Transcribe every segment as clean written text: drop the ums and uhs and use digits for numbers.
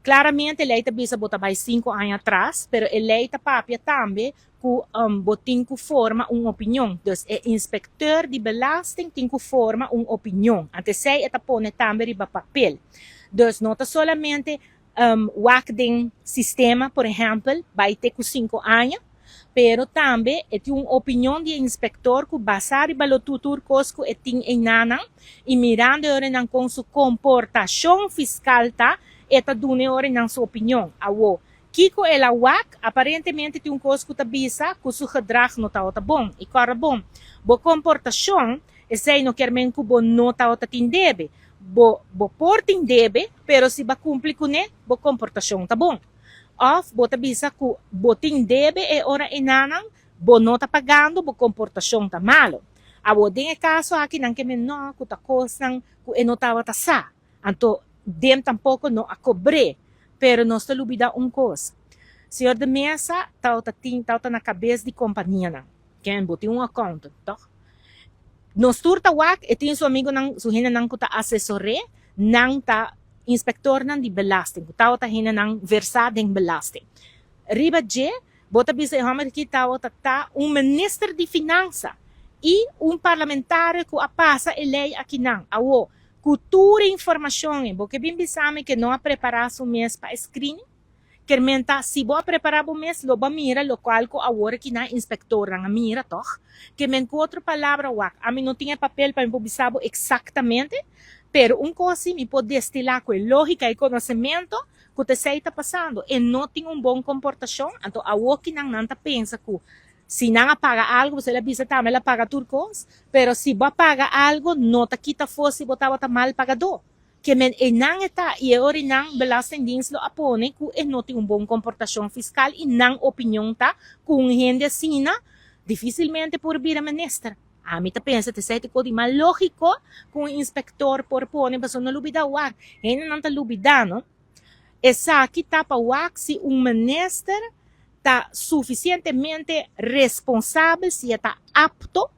Claramente ley ta bisa bo ta bay 5 aña atras, pero e ley ta papia tambe cu bo tin cu forma un opinion. Dus e inspector di belasting tin cu forma un opinion. Anto esey e ta pone tambe riba papel. Dus no ta solamente wak den sistema, por ehempel, bay te cu 5 aña, pero tambe e tin un opinion di inspector cu basa riba lo tur cos cu e tin eynan y mirando ora nan con su comportacion fiscal ta, e ta duna ora nan su opinion. Awo, kiko el a wak, aparentemente tin un cos cu ta bisa cu su gedrag no ta bon. Y cara bon, bo comportacion, esey no kiermen cu bo no ta tin debe. Bo por tin debe, pero si bo cumpli cu ne, bo comportacion ta bon. Of bo ta bisa cu bo tin debe e ora eynan, bo no ta pagando, bo comportacion ta malo. Awo, den caso aki nan kiermen no, cu ta cosnan cu e no tabata sa. Anto, den tampoco no a cobr'e, pero nos ta lubida un cos. Señor de Mesa ta na cabes di compania nan. Ken bo tin un accountant, toch? Nos tur ta wak, e tin su amigo nan, su hende nan cu ta asesor'e, nan ta inspector nan di belasting, ta hende nan versa den belasting. Riba dje, bo ta bisa e homber aki ta un minister di finansa y un parlamentario cu a pasa e ley aki nan. Awo, cu tur informacion, bo kier bin bisami cu no a prepara su mes pa screening? Kiermen ta, si bo a prepara bo mes, lo bo a mira locual cu awor aki nan inspector nan a mira, toch? Kiermen, cu otro palabra, wak, ami no tin papel pa mi bisa bo exactamente, pero un cos mi por destila cu logica y conocimento cu ta esey ta pasando. E no tin un bon comportacion, anto awor cu nan nan ta pensa cu si nan a paga algo, bo a bisa tambe el a paga tur cos, pero si bo a paga algo, no ta kita for si bo tabata mal pagador. Kiermen e nan ta y e ora nan belastingdienst lo a pone cu e no tin un bon comportacion fiscal y nan opinion ta cu un hende asina dificilmente por bira minister. Ami ta pensa ta esey di mas logico cu un inspector por pone, paso no lubida, wak. Hende nan ta lubida, no? Esaki ta pa wak si un minister ta suficientemente responsabel, si ta apto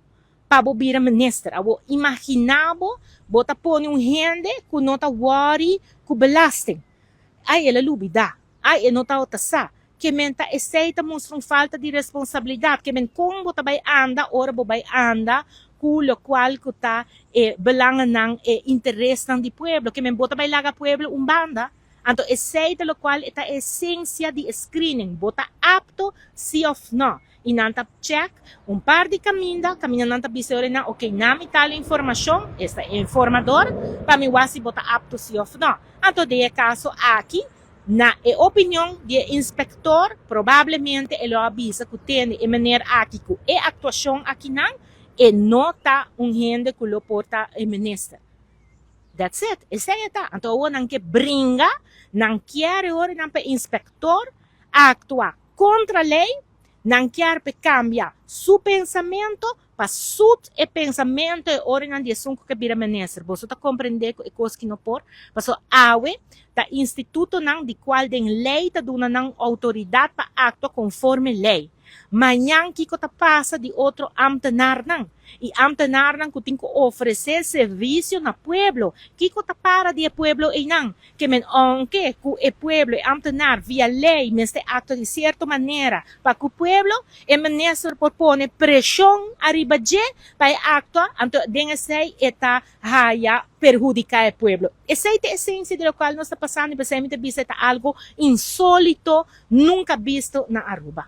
pa bo bira minister. Abo imagina bo, bo ta pone un hende cu no ta worry cu belasting. Ai, el a lubida. Ai, e no ta sa. Kiermen ta esey ta mustra un falta di responsabilidad. Kiermen con bo ta bay anda, ora bo bay anda, cu locual cu ta e belangen e interes di pueblo. Kiermen bo ta bay laga pueblo un banda. Anto esey ta locual ta esencia di screening. Bo ta apto si of no. Y nan ta check un par di caminda, caminda nan ta bisa na, ok, na mi tal informacion, esta informador, pa mi wak si bo ta apto si of no. Anto den e caso aki, na e opinion di inspector, probablemente el a bisa cu tin e manera aki cu e actuacion aki nan, e no ta un hende cu lo por ta e minister. That's it. Esey ta. Anto nan kier bringa, nan kier ora nan pa inspector actua contra ley, nan kier pa cambia su pensamento pa suit e pensamento e ora nan di esun cu bira minister. Bo ta comprende cu e cos cu no por. Paso awe ta instituto nan di cual den ley ta duna nan autoridad pa actua conforme ley. Mañan kiko ta pasa di otro ambtenaar nan? Y ambtenaar nan cu tin cu ofrece servicio na pueblo. Kiko ta para di pueblo eynan? Kiermen aunke cu e pueblo e ambtenaar via ley mester actua di cierto manera pa cu pueblo, e minister por pone presion ariba dje pa e actua, anto den esey e ta haya perhudica e pueblo. Esey ta esencia di locual nos ta pasando, y pesey mi ta bisa ta algo insolito, nunca visto na Aruba.